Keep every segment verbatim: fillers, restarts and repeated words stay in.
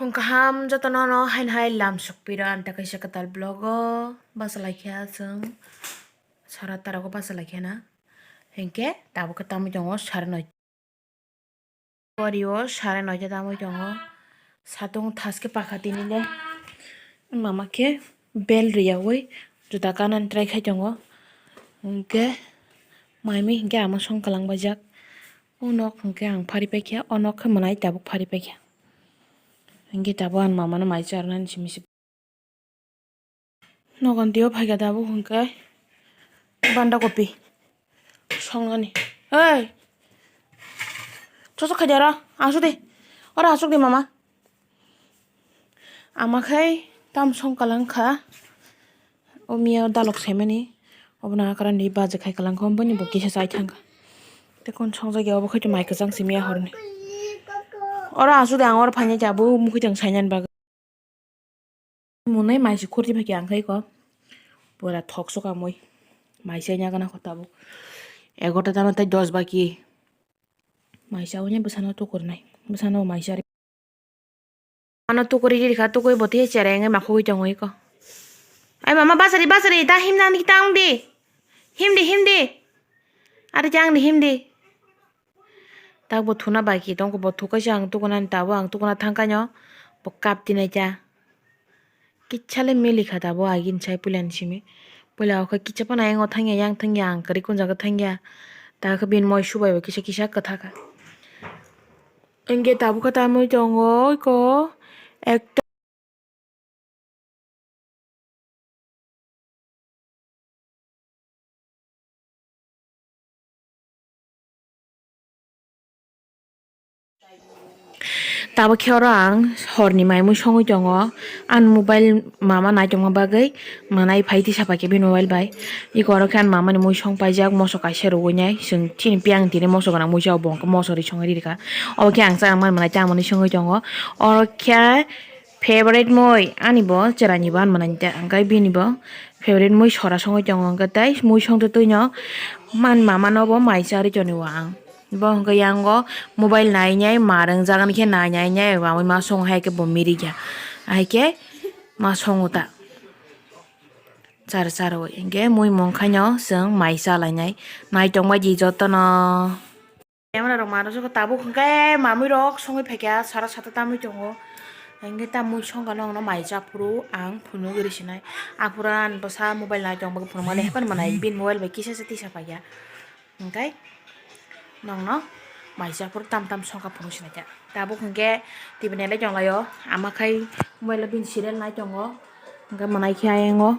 Phung kaham jotono no haino hai lam sukpiro ang ta kaisa kwtal vlog o bachalaikha chwng sara tara o bachalaikha na hinkhe tabuk khe tamwi tongo sare noita. Pori o sare noita tamwi tongo satung thaske pakha tini le mama khe bel riyaui juda kanani try khai tongo hinkhe maimi hinkhe ama song kwlang baijak. O nok hwnkhe ang phari paikha, o nok khe mwnai tabuk phari paikha. Hinkhe tabuk ani mamano mai charwnani simi se. Nogon tio phaikha tabuk hwnkhe banda kopi songnani. Oi! Chosok khaidi oro, asuk di. Oro asuk di mama. Ama khai tam song kalang kha. O miya dalok saimani. Obono akrani baja khai kalang kha. Boni bo kisa chai thang kha. Tei kon song jagao obo khai to mai kwchang simi ya horni. Oro asuk de ang oro phaini ja bo mukhuitang sainani bagwi. Munai mai se khurti phai khe ang khai ko. Pura thok sok amoi. Mai se nya gana kho tabuk. Egarota tamo tei dos baki. Mai se aboni bwsano tukurnai. Bwsano mai se. Ano tukuri rikha, tukui botwi chereng wngwi makhugwi tongwi ko. Ai mama, basari, basari, ta himna ni ta wngdi. Himdi, himdi. Ari ta wngdi, himdi. Tak bo thuna bai ki tongko, bo thukaisa ang tukunani, tabo ang tukuna thangkhaino bo kap tinai ta. Kisa le milikha tabo agini sai puilani simi. Puila o khe kisa phano ayang o thangya, yang thangya, ang kwrwi kun jaga thangya. Ta khe bini moi subai bo kisa kisa kwthakha. Hinkhe tabukhe tamwi tongo iko ekta. Tabuk khe oro ang horni mai mui songwi tongo. Ang mobile mama naitongma bagwi mwnai phai tisa paikhe bini mobile bai. Iko oro khe ang mamani mui song paijak, moso kaisa rwgwi nai. Chwng chini piyang tini moso gwnang mui chao, bo hwnkhe moso ri songwi rikha. Obo khe ang chana man mwnai tamo hinwi songwi tongo. Oro khe favorite mui ani bo chwraini bo ang mwnai ta, hwnkhe bini bo favorite mui sora songwi tongo, hwnkhe tei mui songtwi twino man mamano bo mai charwi toni o ang. Bo hwnkhe yango mobile nai nai ma rwngjak ani khe nai nai nai mamwi ma song hai khe bo mirikya. Ahai khe ma songo ta. Char char oi hinkhe mui mung khaino chwng mai cha lainai. Naitong bai di jotono. Camera rok ma rwjak tabuk hinkhe mamwi rok songwi phaikha sara sata tamwi tongo. Hinkhe ta mui songkha nokno mai cha phuru ang phunugwi rw sinai. Aphuru ani bwsa mobile nai tong bagwi phunukmani haphano mwnai bini mobile bai kisa se tisa paikha. Hwnkhe nokno mai cha phuru tam tam songkha phunuk sinai kha. Tabuk hwnkhe T V nailai tonglaio. Ama khai mobile o bini serial nai tongo. Hwnkhe mwnai khe ayang o,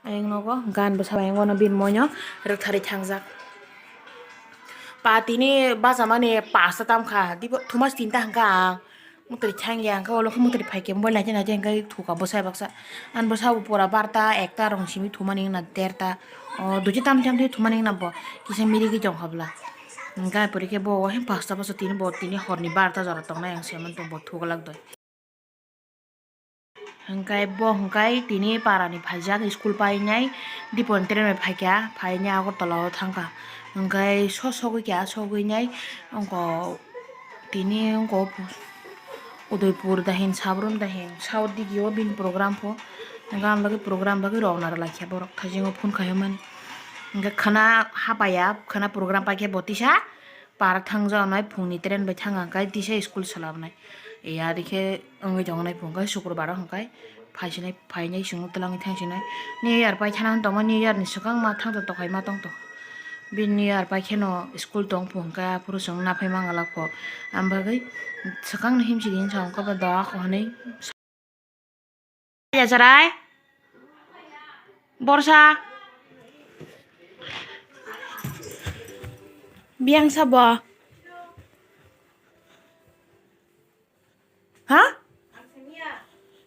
ayang nogo hwnkhe ani bwsa ayang o bini moino rwktharwi thangjak. Pa tini bachamani pasta tamkha, dibo thumas tinta hwnkha ang. Mwtwi thangya hwnkhe, ulo khe mwtwi phaikhe mobile naitwi naitwi hwnkhe thukha bwsa baksa. Ani bwsa bo pura barta ekta rong simi thumani wngna derta. O duicha tamtwi tamtwi thumani wngna bo kisa mirigwi tongkha bwla. Hwnkhe aphuru khe bo wahe pasta bwsa tini bo tini horni barta jora tongnai ang se mantong bo thuglak doi. Hwnkhe bo hwnkhe tini parani phaijak school painai, dipon train bai phaikha, phainai Agartala o thangkha. Hwnkhe so sogwi kha, sogwinai wngkha tini wngkha Udaipur dahin, Sabrum dahin, south digi o bini program pho. Hwnkhe ang bagwi program bagwi rwna rwlaikha borok thajingo phone khaimani. Hwnkhe khwna hapaiya, khwna program paikhe bo tisa. Para thangjaknai phungni train bai thang ang kai tisa school swlabnai. Iya rikhe wngwi tongnai phung kai Sukrubaro hwnkhe phaisinai, phainai chwngno twlangwi thangsinai. New Year paithana wng tongma, New Year ni swkang ma thangto tokhai ma tongto. Bini New Year paikheno school tong phung kai aphuru chwng naphai mangalak pho. Am bagwi swkangno himsidi hinsa wngkha ba doa kho hwnwi. Ya, Sarai? Borsa? Biyang sabo? Ha?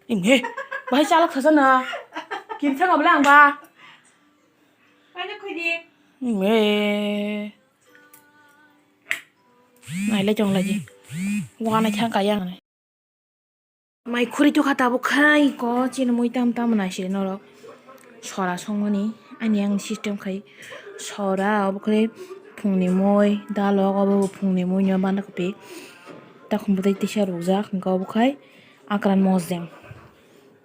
Imhe, bahai chalak sasa na. Kinsa ngabla ang ba? Imhe. Nailai chong lagi. Wana chang kayang. Mai khuri tukha tabuk khai ko chini mui tam tam nai se norok sora songmani ani ang system khai sora obo khai phungni mui dalok obo phungni mui no bana kopi takhum bwtwi tisa rwjak hwnkhe obo khai Akran mojeng.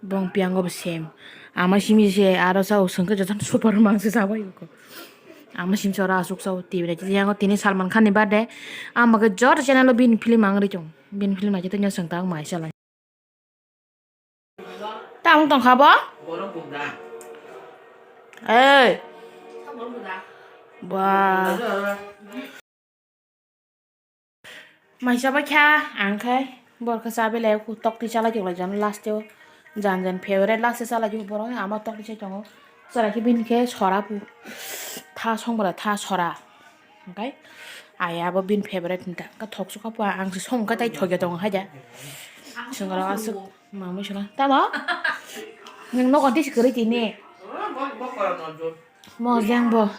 Bong piyango bo same. Ama simi se aro sao sengke joton super mangse sabai ko. Ama sim chora asuk sao T V na yango tini Salman Khan ni birthday. Ama ke jor channel o bin film ang ri chong. Bin film aje tanya sengta ang mai sala. Tang tong khabo? Ei. Ba. Maisa bai kha, ang khai borokhe cha belai tok twi chalai tonglaijak last o jan jan favorite last o chalai borok ama tok twi chai tongo chwrai khe bini khe sora pu tha song bwla tha sora hwnkhe ai abo bini favorite hinta khe thok sukha pu ang se song khe tai thok ya tongo hai da swngara aswk mamui sona tamo nwng nogo tei se kwrwi tini. Mojang bo,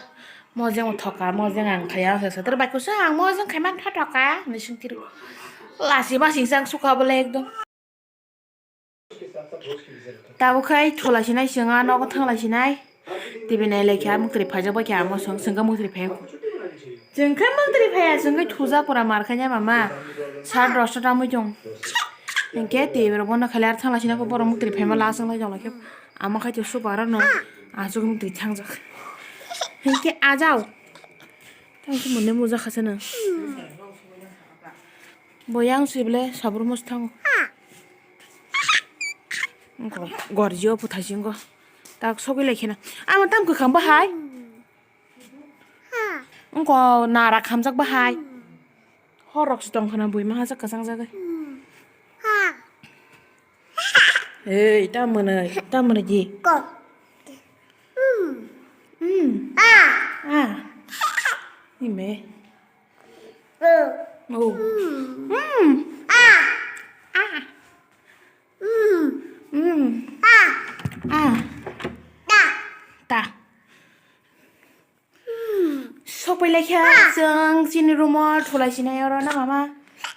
mojang bo thoka, mojang ang khaya ang saksa. Tere bai kusa ang mojang khai man tha thoka, ni sing tiri. Lasi ma sing sang suka bole ekdom. Tabo khai thola sinai singa nogo thangla sinai. Tibi nai lai kha mukri phaja bo kha mo song singa mukri phai. Jeng khai mukri phai sing khai thuja pura mar khanya mama. Sar dos ta mui jong. Hingke tibi ro bono khalar thangla sinai ko boro mukri phai ma la song lai jong lai khe. Ama khai to supa ro no. Asuk mukri thangjak. Hingke ajao. Tang se mone muja khasana. Boyang sibile sabur mos thango. Gorjio puthai singo. Tak sogwi lai khena. Ama tam kwkham bahai. Wngko nara khamjak bahai. Horrok se tong khana bui maha jak kwchang jagwi. Ei, ta mwnwi, ta mwnwi di. Hmm. Ah. Ime. Oh. Hmm. Ah. Hmm. Ah. Ta. Sokpai lai kha chwng chini room o thulai sinai oro na mama.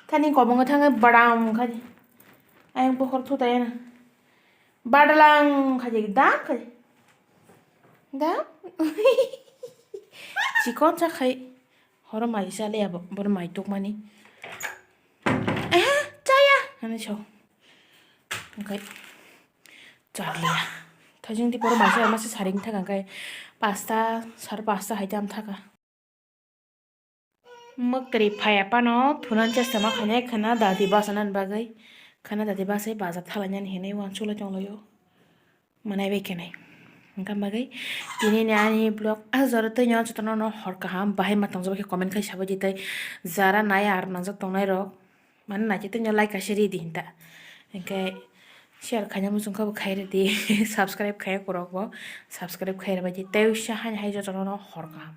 Thani kobongo thangwi badam khai. Ayang bokhor thutai na. Badalang khai dam khai. Dam. Chikon cha khai. Horo mai cha le abo. Bor mai tuk mani. Eh, chaya. Ani so. Oke. Charliya. Thajing di poro masa masa saring thaka kai. Pasta, sar pasta hai jam thaka. Mwkri phaya pano phunan chesta ma khainai khana dadi basanan bagwi. Khana dadi basai baza thalainani hinwi uansukla tonglaio. Manai bai khenai. Hingka bagwi tini ni ani vlog a jora tei nyo jotono no hor kaham bahai ma tongjak khe comment khai sabai di tei jara nai ar nangjak tongnai rok. Mane naithe tongya like kaisa ridi hinta. Hinkhe share khaina muchung khe bo khai ridi. Subscribe khai kwrwk bo. Subscribe khai rwbaidi. Tei uisa haini hai jotono no hor kaham.